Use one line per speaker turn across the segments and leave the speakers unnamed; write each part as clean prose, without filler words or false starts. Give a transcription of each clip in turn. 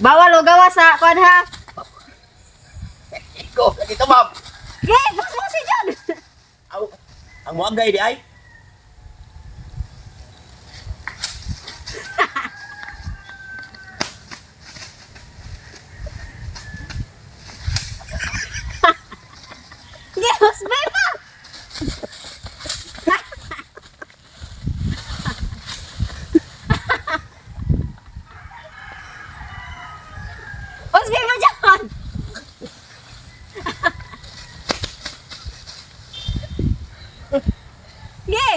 Bawal o gawa sa kuan ha.
Iko, lagi to, ma'am.
Ge, boss si John.
Aw, ang muagay di ay.
Ge, boss bay pa. Boss bay pa John. Ge.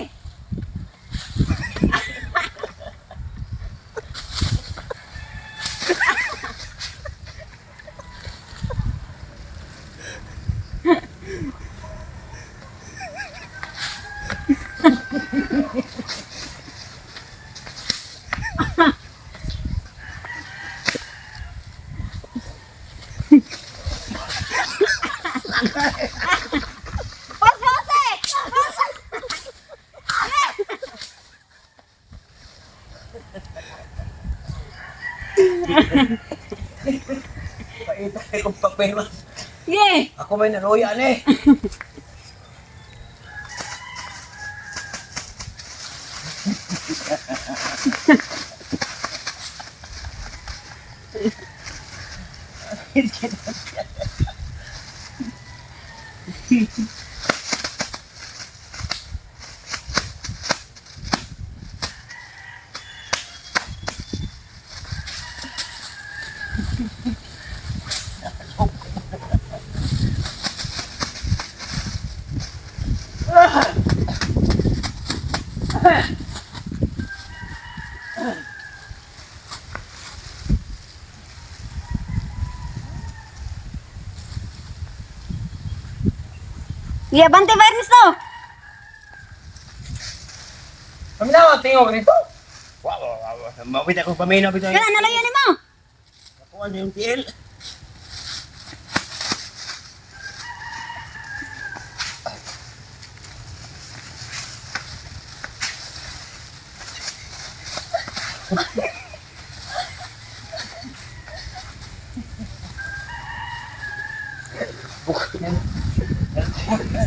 Boss boss eh. Boss.
Paita kay kong papel.
Ge.
Ako may naluya ni.
Ge, bante ba Ernesto?
Paminaw ang tingog nito. Wa wa wa. wa. Mawit ako paminaw bitaw.
Kana nalayo nimo.
Nakuha niyo yung tiil.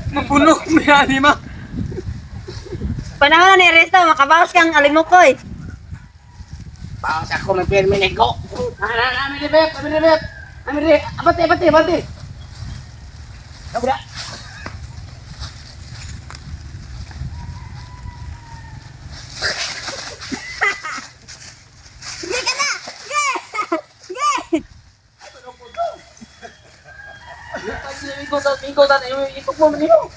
Mapuno mo yan, ma.
Panahon na ni Ernesto, makabawas kang alimukoy.
Bawas ako may pirmi ko.
Amin ni Bep, amin ni Bep. Amin ni, abante, abante, abante.
Kabra.
Ge ka na! Ge! Ge!
Ikaw ta, ikaw ta, ikaw mo nimo.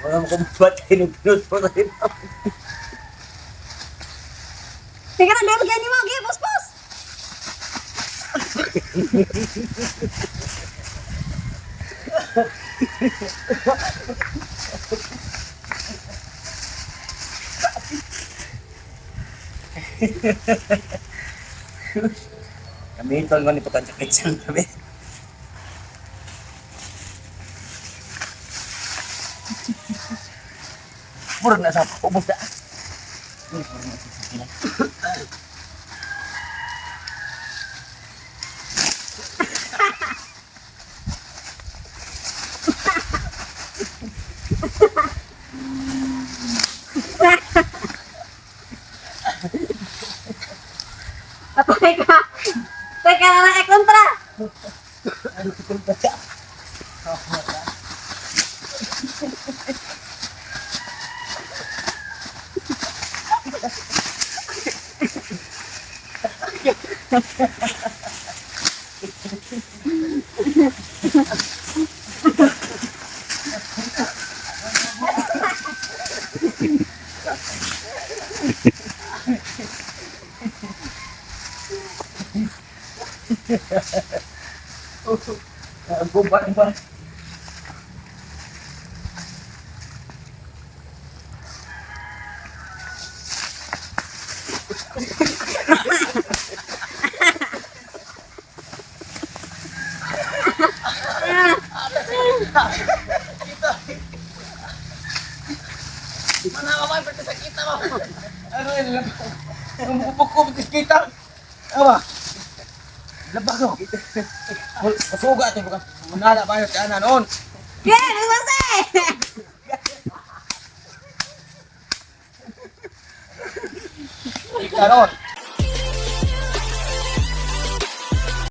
Wala mo kong batay ng pinot po sa imo.
Teka na, meron ganyan mo. Ge, boss, boss!
Gamiton ko ni pagka kitchen kami. Puro na sa ubos na. Puro na sa sila.
Patay ka! Teka na lang, kontra!
Gubat ba? Mana ba sa kita mo?
Ano yun?
Bukog kita. Ano ba? Labag ko. Masuga ito. Munala ba yun? Kaya na noon.
Yeah, nagpase!
Ika noon.